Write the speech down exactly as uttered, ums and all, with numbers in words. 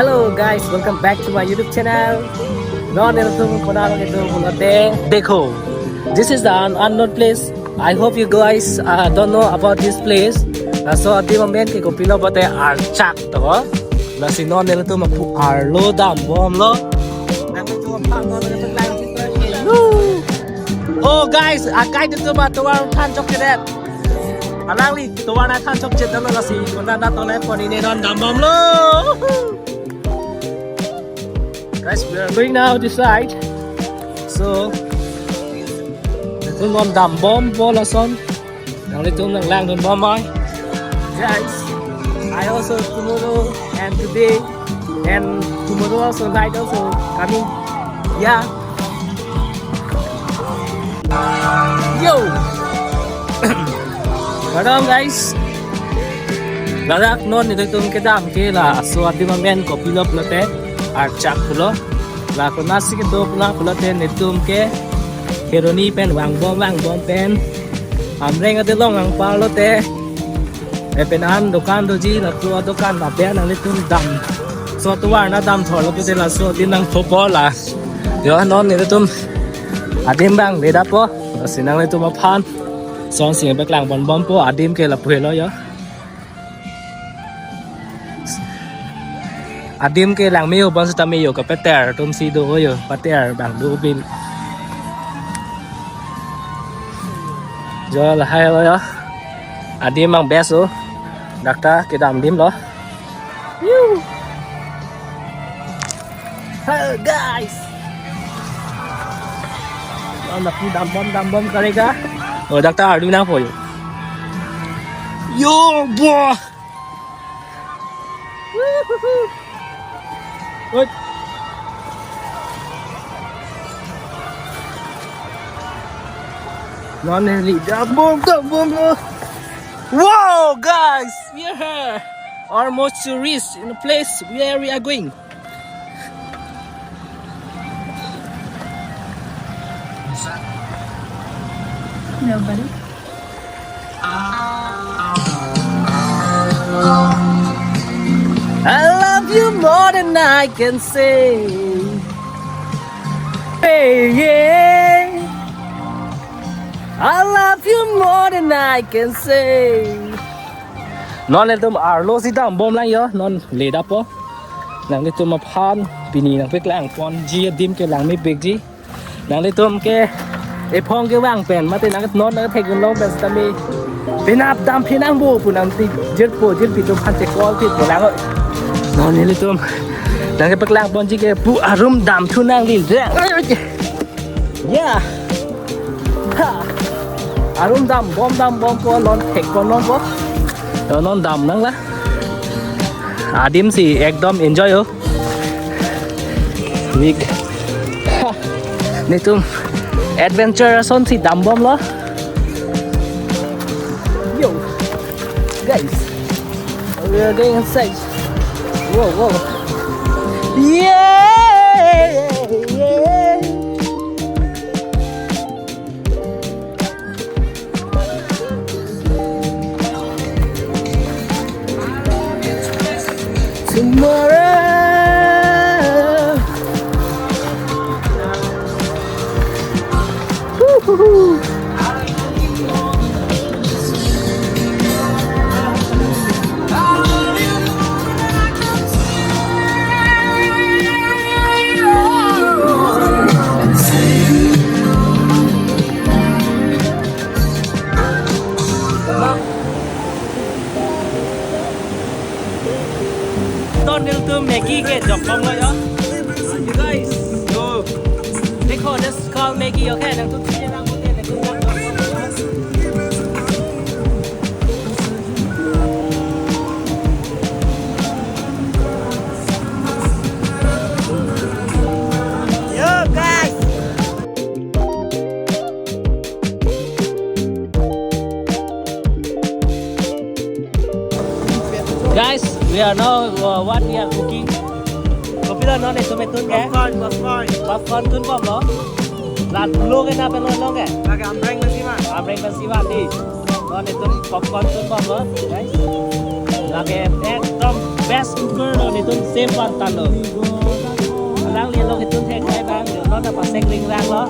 Hello guys, welcome back to my YouTube channel. Non nelitum konat kedo pulote, dekho. This is the un- unknown place. I hope you guys uh, don't know about this place. Uh, so adim amen ke kopilo pulote Archak to. Lasi non nelitum apu arlo dambomlo. Oh guys, akai nelitum atovar than chokchedet. Alangli tovar nangthan chokchedetlo, lasi konat nat tonai pon ne non dambomlo. Guys, we are going now this side. So, nelitum non dambompo lason. Nanglitum nanglangdunbom mai. Guys, I also tomorrow and today and tomorrow also night also coming. Yeah. Yo. Kardom guys. Ladak non nelitum kedam ke laso adim amen kopilo pulote Archak pulo. La konatsi kedo pula pulote nelitum ke Kheroni pen vangbom vangbom pen Amreng adelong nangparlote, eh, pen an dokan doji lapu adokan abe nanglitum dam. So tovar nat damthorlo pulote laso adim nangthopo la. Yo non nelitum adim abang ledappo. Lasi nanglitum aphan son sing paklang ponbompo, adim ke lapu helo yo. Adim ke langme ho bonsitame yo kapater atumsi do yo, pater abang do bil. Jo lahai lo yo. Adim abang best o. Dak ta kedam adim lo. Yoo. Hello guys. Anda pu dambom dambom karega. Oh, dak ta ardu nangpo yo. Yo, boh. Wait. Non neli dambom dambom. Wow, guys, we are here. Almost to reach in the place where we are going. Nobody. I love you more than I can say. Hey, yeah. I love you more than I can say. Non nelitum arlo si dambom lang yo, non ledappo. Nanglitum aphan pini nangpaklang ponji adim ke langme bikji. Nanglitum ke ephong kevang pen mate nang non nangthekdun long pen sitame penap dam phenangpo pu nangti jirpo jirpi atum aphan chekol thekpo lang. Non nelitum nangkepaklang ponji ke pu arum damthu nangli. Ya. Ha. Arum dambom dambompo, non thek pon nangpo. To non dam nang la. Adim si ekdom enjoy o. Big. Ha. Nelitum adventure ason si dambomlo. Yo. Guys. We are going inside. Whoa, whoa. Yeah, yeah. Tomorrow. Woo-hoo-hoo. Ton nelitum Maggi ke jokbom lo yo. You guys, yo. Dekho, this is called Maggi, okay? Nangtum si nang bote, nangtum nang jokbom lo yo. Yo, guys. Guys, we are now, uh, what we are cooking? Kopilo non itum etun ke? Popcorn, popcorn. Popcorn tunbomlo. Ladak lo ke na pelo lo ke? Lake amreng pensi ma. Amreng pensi ma di. Non itum popcorn tunbomlo, guys. Lake ekdom best cooker lo, netum chef one ta lo. Alangli along netum theklong abang, non ta pasek ringrang lo.